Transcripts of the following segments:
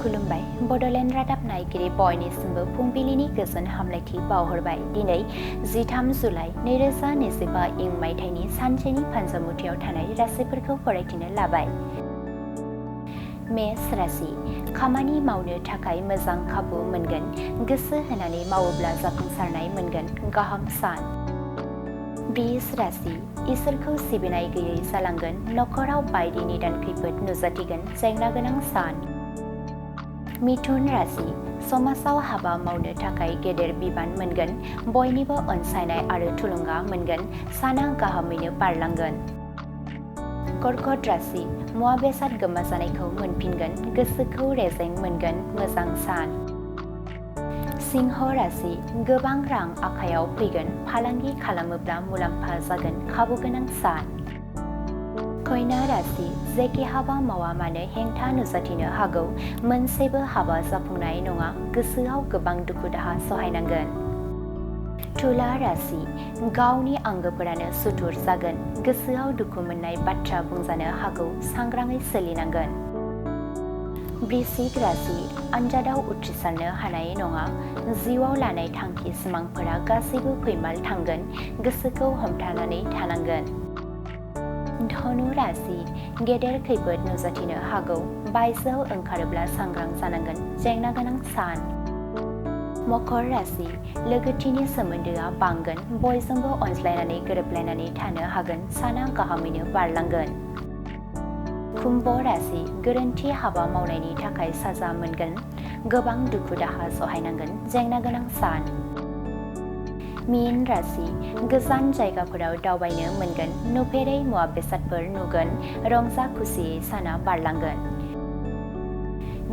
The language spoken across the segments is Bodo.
खुलुमबाय बड'लेण्ड रादाब नायगिरि बयनिसिमबो फुंबिलिनि गोजोन हामलायथि बावहरबाय। दिनै 13 जुलाइ 2025 इं मायथाइनि सानसेनि फानजामुथियाव थानाय राशिफोरखौ फरायथिनो लाबाय। मेष राशि खामानि मावनो थाखाय मोजां खाबु मोनगोन। गोसो होनानै मावोब्ला जाफुंसारनाय मोनगोन। गाहाम सान। वृष राशि इसोरखौ सिबिनाय गैयै जालांगोन। नखराव बायदि निदान खैफोद नुजाथिगोन। जेंना गोनां सान। मिथुन राशि समाजाव हाबा मावनो थाखाय गेदेर बिबान मोनगोन। बयनिबो अनसायनाय आरो थुलुंगा मोनगोन। साना गाहामैनो बारलांगोन। कर्कट राशि मुवा बेसाद गोमाजानायखौ मोनफिनगोन। गोसोखौ रेजें मोनगोन। मोजां सान। सिंह राशि गोबां रां आखायाव फैगोन। फालांगि खालामोब्ला मुलाम्फा जागोन। खाबु गोनां सान। कन्या राशि जेखि हाबा मावा मानो हेंथा नुजाथिनो हागौ। मोनसेबो हाबा जाफुंनाय नङा। गोसोआव गोबां दुखु दाहा सहायनांगोन। तुला राशि गावनि आंगोफोरानो सुथुर जागोन। गोसोआव दुखु मोननाय बाथ्रा बुंजानो हागौ। सांग्राङै सोलिनांगोन। वृश्चिक राशि आनजादाव उथ्रिसारनो हानाय नङा। जिउआव लानाय थांखि सिमांफोरा गासैबो फैमाल थांगोन। गोसोखौ हमथानानै थानांगोन। धनु राशि गेदेर खैफोद नुजाथिनो हागौ। बायजोआव ओंखारोब्ला सांग्रां जानांगोन। जेंना गोनां सान। मकर राशि लोगोथिनि सोमोन्दोआ बांगोन। बयजोंबो अनज्लायनानै गोरोबलायनानै थानो हागोन। साना गाहामैनो बारलांगोन। कुम्भ राशि गोरोन्थि हाबा मावनायनि थाखाय साजा मोनगोन। गोबां दुखु दाहा सहायनांगोन। जेंना गोनां सान। मीन राशि गोजान जायगाफोराव दावबायनो मोनगोन। नुफेरै मुवा बेसादफोर नुगोन। रंजा खुसियै साना बारलांगोन।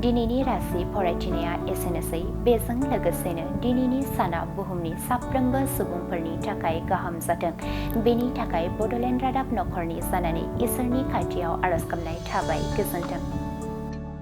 दिनैनि राशि फरायथिनाया एसेनोसै। बेजों लोगोसेनो दिनैनि साना बुहुमनि साफ्रोमबो सुबुंफोरनि थाखाय गाहाम जाथों। बेनि थाखाय बड'लेण्ड रादाब नखरनि जानानै इसोरनि खाथियाव आरज गाबनाय थाबाय। गोजोन्थों।